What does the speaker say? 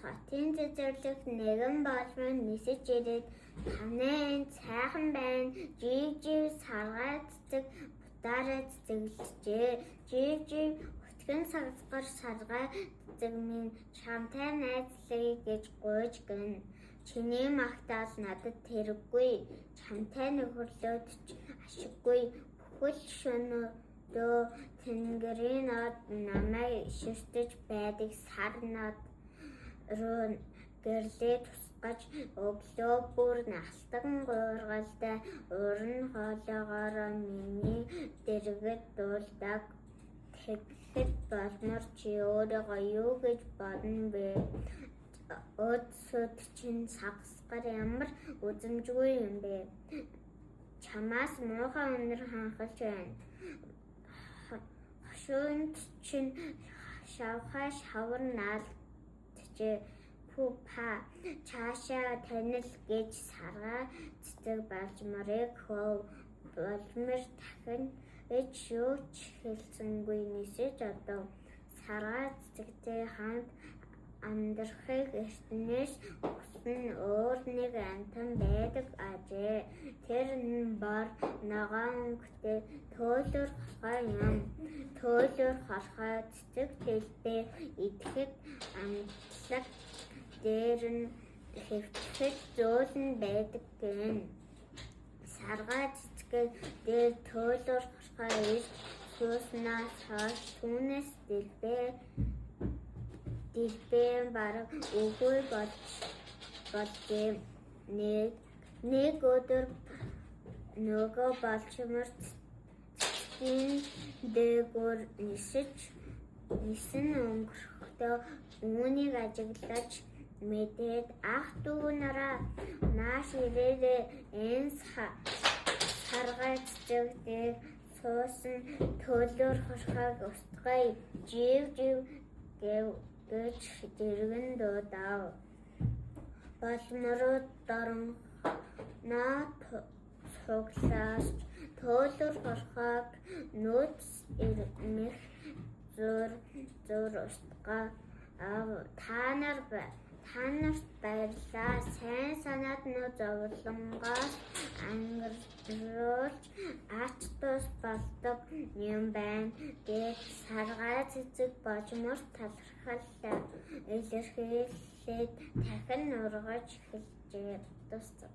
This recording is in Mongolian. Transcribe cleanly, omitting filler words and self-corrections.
Хотын цэцэрлэгт нэгэн болмор нисэж ирээд "Танай энд сайхан байна. Жив жив саргай цэцэг будаарай" цэцэглэжээ. Жив жив өтгөн сагсгар саргай цэцэг минь чамтай найзлая гэж гуйж гэнэ. Чиний магтаал надад хэрэггүй. Чамтай нөхөрлөөд ч ашиггүй. Бүхэл шөнөдөө тэнгэрийн ноод намайг ширтэж байдаг сар над руу гэрлээ тусгаж өглөө бүр алтан гуургалтай уран хоолойгоороо миний дэргэд дуулдаг. Тэгэхэд болмор чи өөрийгөө юу гэж бодно вэ? Өд сүд чинь сагсгаар ямар үзэмжгүй юм бэ? Чамаас муухай үнэр ханхалж байна. Хошуунд чинь шавхай шавар наалджээ. Пүү па цаашаа танил гэж саргай цэцэг болморыг хөөв. Болмор дахин юу ч хэлсэнгүй нисэж одов. Саргай цэцэгтэй хамт амьдрахыг эртнээс хүссэн өөр нэг амьтан байдаг ажээ. Тэр нь бор ногоон өнгөтэй төөлөр хорхой юм. Төөлөр хорхой цэцэг дэлбээ идэхэд амтлаг дээр нь хэвтэхэд зөөлөн байдаг гэнэ. Саргай цэцэг дээр төөлөр хорхой ирж сууснаас хойш түүнээс дэлбээ дэлбээ бараг үгүй болжээ. Нэг өдөр нөгөө болчмор цэцгийн дээгүүр нисэн өнгөрөхдөө үүнийг ажиглаж мэдээд ах дүү нараа нааш ирээрэй энэ саргай цэцэг дээр суусан төлөөр хорхойг устгая жив жив гэв гэж дэргэн дуудав. Болморууд дорноо цуглааж төөлөр хорхойг нөөц эрмэх зуур зуур устгав. Та нарт баярлалаа. Сайн санаад нь зовлонгоос ангижруулж ач тус болдог юм байна гээд саргай цэцэг болморт талархал илэрхийлээд дахин нургаж эхэлжээ. Дуусав.